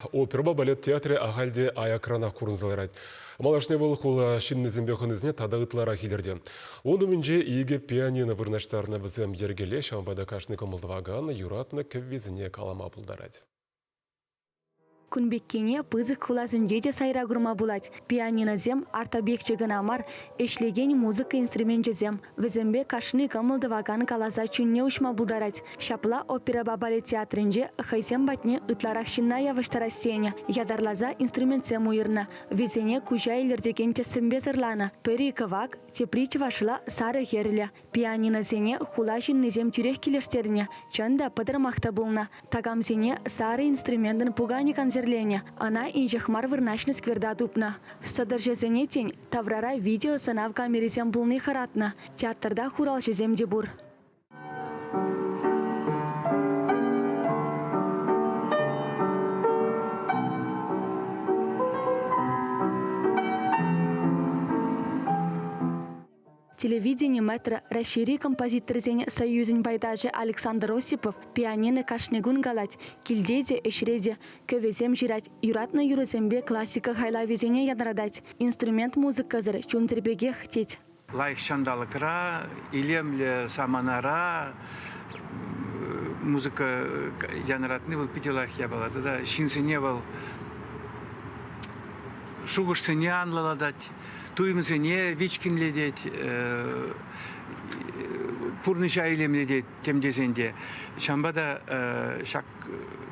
Оперӑпа балет театрӗ ахаль те аякранах курӑнса ларать. Малашне вӑл хула ҫыннисемпе хӑнисене тата ытларах илӗртӗ. Ун умӗнче икӗ пианино вырнаҫтарнӑ вӗсем йӗркеле, ҫавӑнпа та кашни кӑмӑл тӑвакан юратнӑ кӗввисене калама пултарать. Кун пеккине пысӑк хуласенче те сайра курма пулать. Пианинӑсем арт-объекчӗ кӑна мар, ӗҫлекен музыка инструменчӗсем. Вӗсемпе кашни кӑмӑл тӑвакан каласа чунне уҫма пултарать. Ҫапла оперӑпа балет театрӗнче хӑйсем патне ытларах ҫынна явӑҫтарас тенӗ, ятарласа инструментсем уйӑрнӑ. Вӗсене куҫа илӗртекен тӗссемпе сӑрланӑ. Пӗри кӑвак, тепри чӑвашла сарӑ хӗрлӗ. Пианинӑсене хула ҫыннисем тӳрех килӗштернӗ. Чӑн та, пӑтӑрмах та пулнӑ. Такамсене сарӑ инструментӑн пуканӗ кансӗрленӗ. Ӑна инҫех мар вырнаҫнӑ скверта тупнӑ. Сӑтӑрҫӑсене, тен, таврара видеосӑнав камерисем пулни хӑратнӑ. Театрта хуралҫӑсем те пур. Телевидени мэтрӗ, Раҫҫейри композиторсен союзӗн пайташӗ Александр Осипов пианино кашни кун калать, килте те, ӗҫре те кӗвӗсем ҫырать, юратнӑ юрӑсемпе классика хайлавӗсене янратать. Инструмент музыкӑсӑр чунсӑр пекех, тет. Лайӑх ҫанталӑкра, илемлӗ саманара музыка янӑратни вӑл питӗ лайӑх япала. Тата ҫынсене вӑл шухӑшсене анлӑлатать, туйӑмсене вичкӗнлетет, пурнӑҫа илемлетет тем тесен те. Ҫавӑнпа та ҫак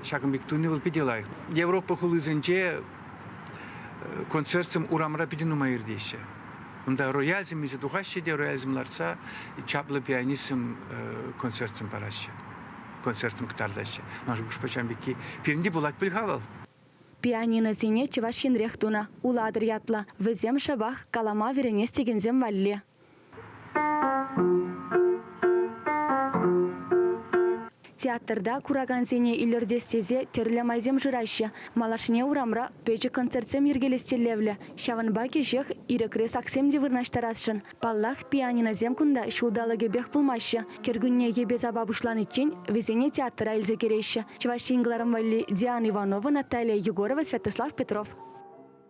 ҫакӑн пек туни вӑл питӗ лайӑх. Европа хулисенче концертсем урамра питӗ нумай иртеҫҫӗ. Унта рояльсем илсе тухаҫҫӗ те рояльсем лартса чаплӑ пианистсем концертсем параҫҫӗ. Концертсем кӑтартаҫҫӗ. Ман шухӑшпа ҫавӑн пекки пирӗнте пулать пуль-ха вӑл. Пианинӑсене Чӑваш Енрех тунӑ. Улатӑр ятлӑ. Вӗсем шӑпах калама вӗренес текенсем валли. Театрта куракансене илӗртес тесе тӗрлӗ майсем шыраҫҫӗ. Малашне урамра пӗчӗк концертсем йӗркелес тӗллевлӗ. Ҫавӑнпа кӗҫех ирӗкре саксем те вырнаҫтарасшӑн. Паллах, пианинӑсем кунта ҫулталӑкӗпех пулмаҫҫӗ. Кӗркунне йӗпе-сапа пуҫланиччен вӗсене театра илсе кӗреҫҫӗ. Чӑваш Ен кӑларӑм валли Диана Иванова, Наталья Егорова, Святослав Петров.